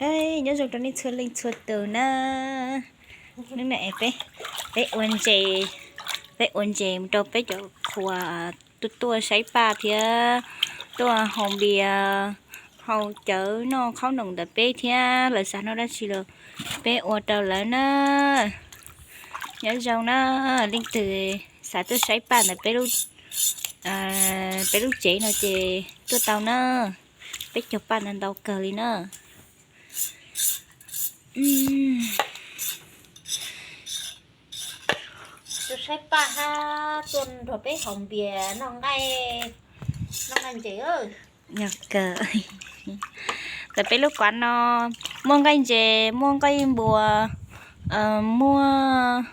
Nyob zoo rau nej txhua leej txhua tus na. Hnub no es peb, peb ua ntses, peb ua ntses mus rau peb cov qhua tuaj tuaj saib paj thiab tuaj haus npias, haus cawv noj khaub noom ntawm peb thiab, lawv xav noj dab tsi los peb ua rau lawv na. Nyob zoo na, leej twg xav tuaj saib paj ntawm peb lub, peb lub tsev no ces tuaj tau na. Peb cog paj ntau ntau kawg li na. Tuaj saib paj hab tuaj nrog peb haus npias noj nqaij, noj nqaij ntses. Yog kawg. Ntawm peb lub kav no muaj nqaij ntses, muaj nqaij npua, muaj,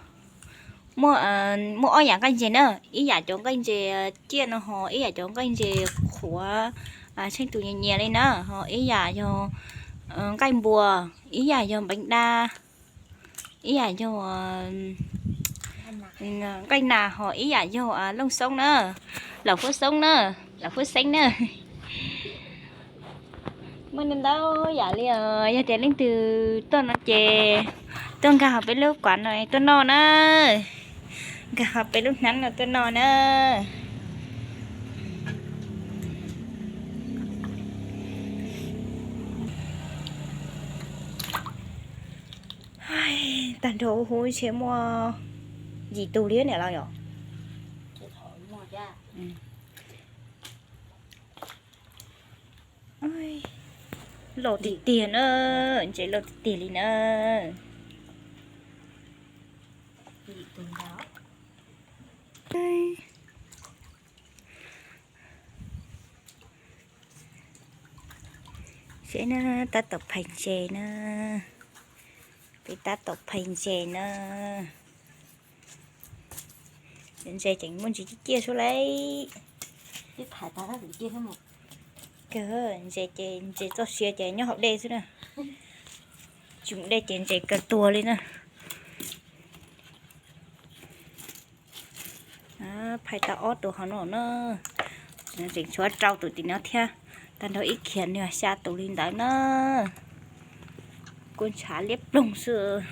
muaj, muaj ob yam nqaij ntses na. Ib yam cov nqaij ntses ciaj no ho ib yam cov nqaij ntses qhuav, tsheej tus nyias nyias li na, ho ib yam yog nqaij npua, ib yam yog npeev da, ib yam yog nqaij nas, ho ib yam yog looj xoob na, laum huab xoob na, laum huab xeeb na. Muaj ntau ntau yam li os. Yog tias leej twg tuaj no ces tuaj nkag hauv peb lub kav no tuaj noj na, nkag hauv peb lub hnab no tuaj noj na. Tag nrho huv ntshe muaj yim tus li niam laus yom. Loj tiag tiag na, ntses loj tiag tiag li na. Seb na, tab tom phais ntses na, peb tab tom phais ntses na. Ntses tseem muaj ntsis ciaj ciaj xwb lauj. Kawg, ntses ces ntses txoj sia ces nyob hauv dej xwb na. Tsis mus dej ces ntses kawg tuag li na. Phais tau ob tug hauv no na. Tseem tshuav rau tus tim no thiab. Tag nrho ib khiav nws xya tus li ntawd na. Kua ntshav liab ploog xwb.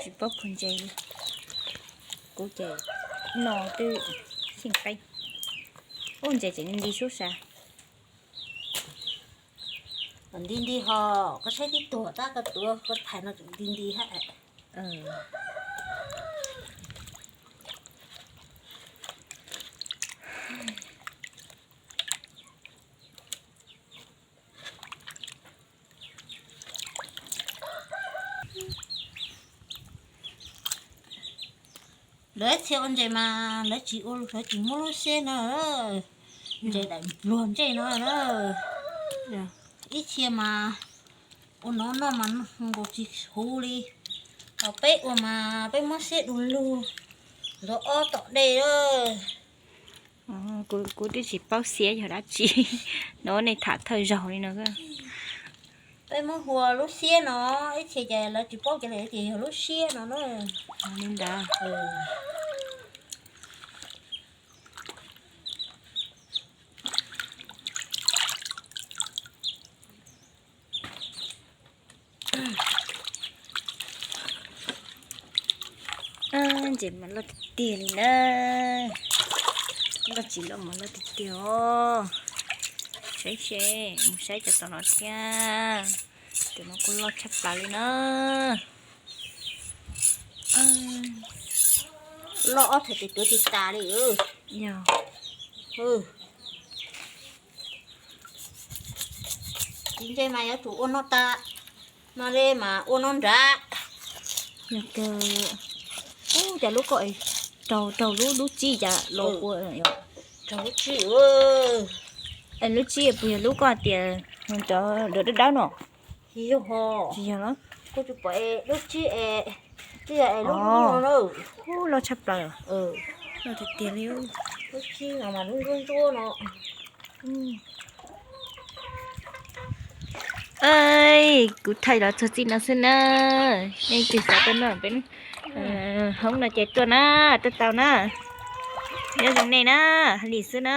Tsis paub khaws ntses li. Kuv ces no twb xyeej qeeb. Ub, ntses tseem nti sub sav. Nti nti ho, koj saib tib tuag tab koj tuav koj phais no tseem nti nti hab. Lawv ib txhia ua ntses mas lawv tsis ua, lawv tsis muab lub siab no, ntses daim npluag ntsej no na. Ib txhia mas ua no noj mas nkaus tsis huv li. Ho peb ua mas peb muab siab du lug, ntxuav ob tom dej. Kuv twb tsis paub siab yog dab tsi, no nej tham thawj zaug li no. Peb muab hu ua lub siab no, ib txhia ces lawv tsis paub ces lawv tias yog lub siab no na. Li ntawd. Ntses mas loj tiag tiag li na. Nkauj txiv loj mas loj tiag tiag os. Saib seb, mus saib cov tom no thiab. Cov no kuj loj tshaj plaws li na. Loj ob txhais tes tuav tsis tas li. Yog. Txiv ntse mas yuav tsum ua noj tas, no li mas ua noj nrad. Yog kawg. Ub, cas lub ko raug raug lub lub tsib cas los ua. Raug lub tsib. Es lub tsib puas yog lub ko hais tias cov dawb dawb no? Tsis yog. Tsis yog los? Kuv tsis pom es lub tsib es, twb yog es lub no na. Ub, loj tshaj plaws. Loj tiag tiag li. Lub tsib no mas lub ntsuab ntsuab no. Kuv thaij los txog txij no xwb na. Nej tig xav tuaj noj peb hoob no ces tuaj na, tuaj tau na. Nyob zoo nej na, hais li xwb na.